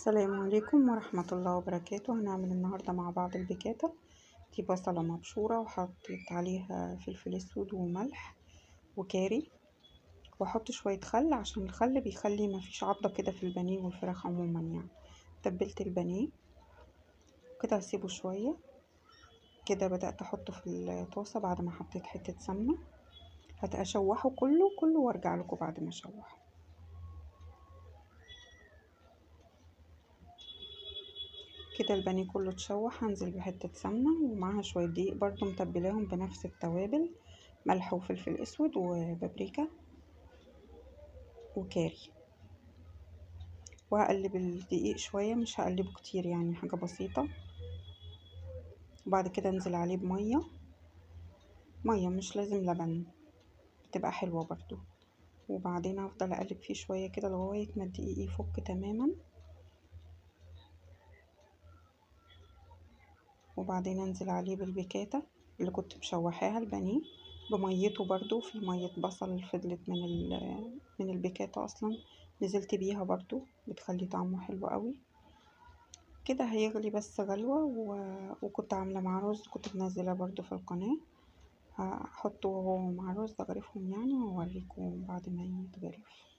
السلام عليكم ورحمة الله وبركاته. هنعمل النهاردة مع بعض البيكاتا. دي بصلة مبشورة وحطيت عليها فلفل اسود وملح وكاري، واحط شوية خل عشان الخل بيخلي مفيش عضة كده في البانيه والفراخ عموما. يعني تبلت البانيه كده، هسيبه شوية كده. بدأت احطه في الطاسة بعد ما حطيت حتة سمنة، هتشوحه كله كله وارجع لكم بعد ما اشوحه. كده البانيه كله اتشوح، هنزل بحتة سمنة ومعاها شوية دقيق برضو متبلاهم بنفس التوابل، ملح وفلفل اسود وبابريكا وكاري، وهقلب الدقيق شوية، مش هقلبه كتير يعني حاجة بسيطة. وبعد كده انزل عليه بمية، مية مش لازم لبن، بتبقى حلوة برضو. وبعدين هفضل اقلب فيه شوية كده لغاية ما الدقيق يفك تماما، وبعدين انزل عليه بالبيكاتا اللي كنت مشوحاها البانيه بميته برضو، في مية بصل فضلت من البيكاتا اصلا نزلت بيها برضو، بتخلي طعمه حلو قوي. كده هيغلي بس غلوة، وكنت عاملة مع رز، كنت منزلة برضو في القناة، هحطه وهو مع رز اغرفهم يعني واوريكم بعد ما يتغرف.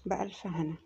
بألف هنا.